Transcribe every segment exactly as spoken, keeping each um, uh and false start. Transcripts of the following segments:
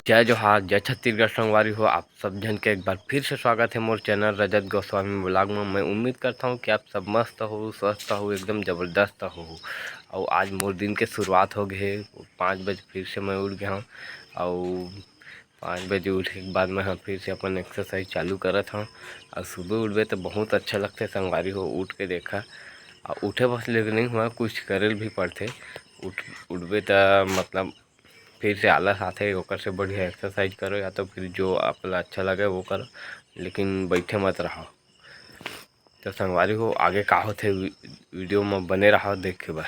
जय जोहार, जय छत्तीसगढ़ संगवारी हो। आप सब झन के एक बार फिर से स्वागत है मोर चैनल रजत गोस्वामी ब्लॉग में। मैं उम्मीद करता हूँ कि आप सब मस्त हो, स्वस्थ हो, एकदम जबरदस्त हो। और आज मोर दिन के शुरुआत हो गए है। पाँच बजे फिर से मैं उठ गया हूँ और पाँच बजे उठे के बाद मैं ह फिर से अपन एक्सरसाइज चालू करत हूँ। और सुबह उठबे तो बहुत अच्छा लगता है संगवारी हो, उठ के देखा। और उठे बस लेके नहीं हुआ, कुछ करे भी पड़ते। उठ उठबे तो मतलब फिर से आलस आथे, ओकर से बढ़िया एक्सरसाइज करो या तो फिर जो आप ला अच्छा लगे वो करो, लेकिन बैठे मत रहो। तो संगवारी हो, आगे का होथे वी-, वीडियो में बने रहो देखे बर।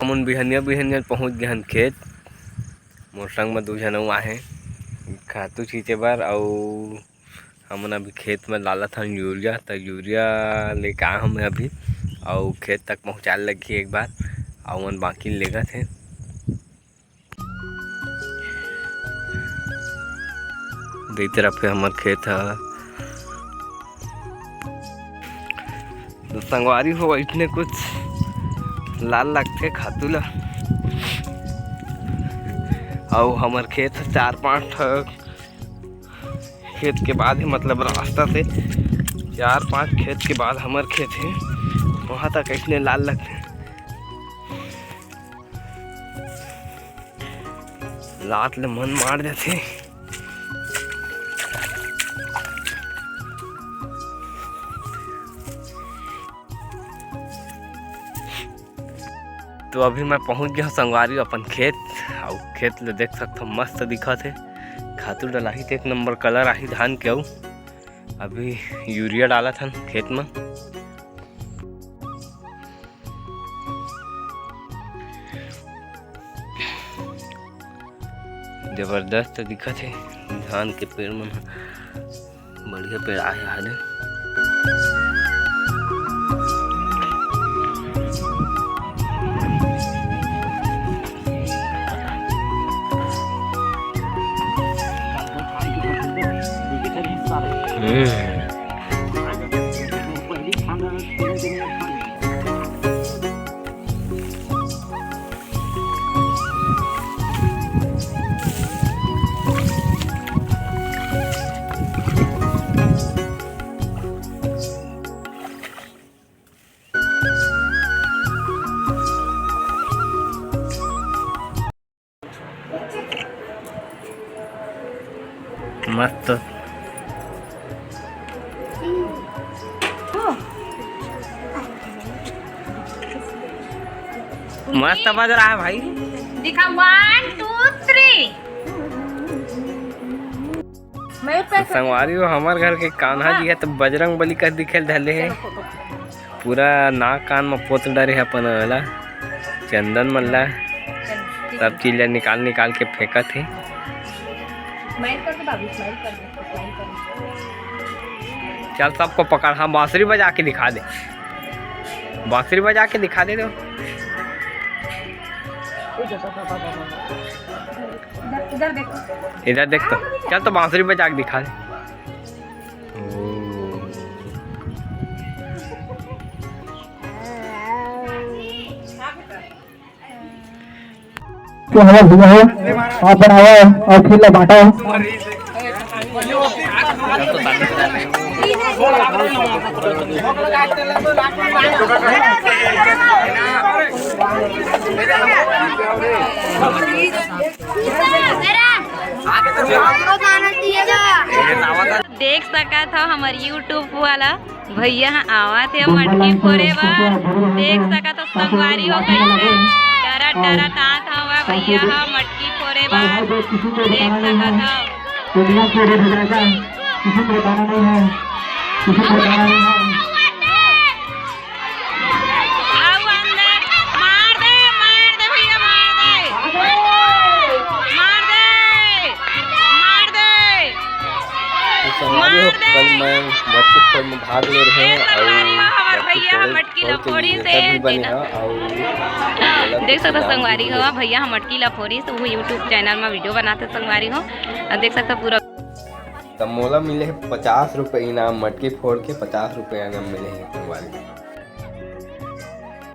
हमन बिहनिया बिहनिया पहुंच गए हन खेत। मोर संग में दू झन अउ आहे खातू छींचे बर, अउ हमन अभी खेत में डालत हन यूरिया। त यूरिया लेके आए हन अभी, अउ खेत तक पहुंचाए लगही एक बार, अउ मन बाकी लेगत हे। दे तरफ के हमर खेत ह। तो संगवारी हो, इसने कुछ लाल लगथे खातू ला। अउ हमर खेत ह चार पांच ठो खेत के बाद ही, मतलब रास्ता से चार पांच खेत के बाद हमर खेत हे, वहाँ तक इसने लाल लगथे। लात ले मन मार देथे। तो अभी मैं पहुंच गया हूँ संगवारी अपन खेत। अउ खेत ले देख सकथो, मस्त दिखत हे। खातू डलाही तो एक नंबर कलर आही धान के। अउ अभी यूरिया डालत हन खेत में। जबरदस्त दिखत हे धान के पेड़ मन ह, बढ़िया पेड़ आहे हाले। हम्म। मस्त। मस्त बज रहा है भाई। दिखा, one, two, three। तो संगवारी हो, हमर घर के कान्हा जी है तो बजरंग बली कस दिखे ल धले है। पूरा नाक कान म पोत डरे हे अपन ओला, चंदन मन ला, सब चीज ला निकाल निकाल के फेंकत हे। Smile कर दे बाबू, smile कर दे, smile कर दे। चल सबको पकड़, हाँ बांसुरी बजा के दिखा दे। बांसुरी बजा के दिखा दे तो। इधर, इधर देखो। इधर देख तो। चल तो बांसुरी बजा के दिखा दे। तो हमारा हुआ है, आप बनाओ और खेल ला बांटो। देख सकत हो हमर YouTube वाला भैया ह आवत हे मटकी फोरे बर। देख सकत हो संगवारी हो, कइसे डरत डरत आत हवय भैया ह मटकी फोरे बर। देख सकत हो। किसी को बताना नहीं है, किसी को बताना नहीं है। आओ अंदर, मार दे, मार दे भैया, मार दे, मार दे, मार दे। तो संगवारी हो, कल मैं मटकी फोड़ में भाग ले रहे हैं और संगवारी हो, हमार भैया ह मटकी फोड़ के विजेता भी बने हैं और देख सकते हो संगवारी हो, भैया ह मटकी ला फोरिस, वो YouTube चैनल में वीडियो बनाते संगवारी हो। और देख सकते हो पूरा। तो मोला मिले हैं पचास रुपये इनाम, मटकी फोड़ के पचास रुपये इनाम मिले हैं संगवारी।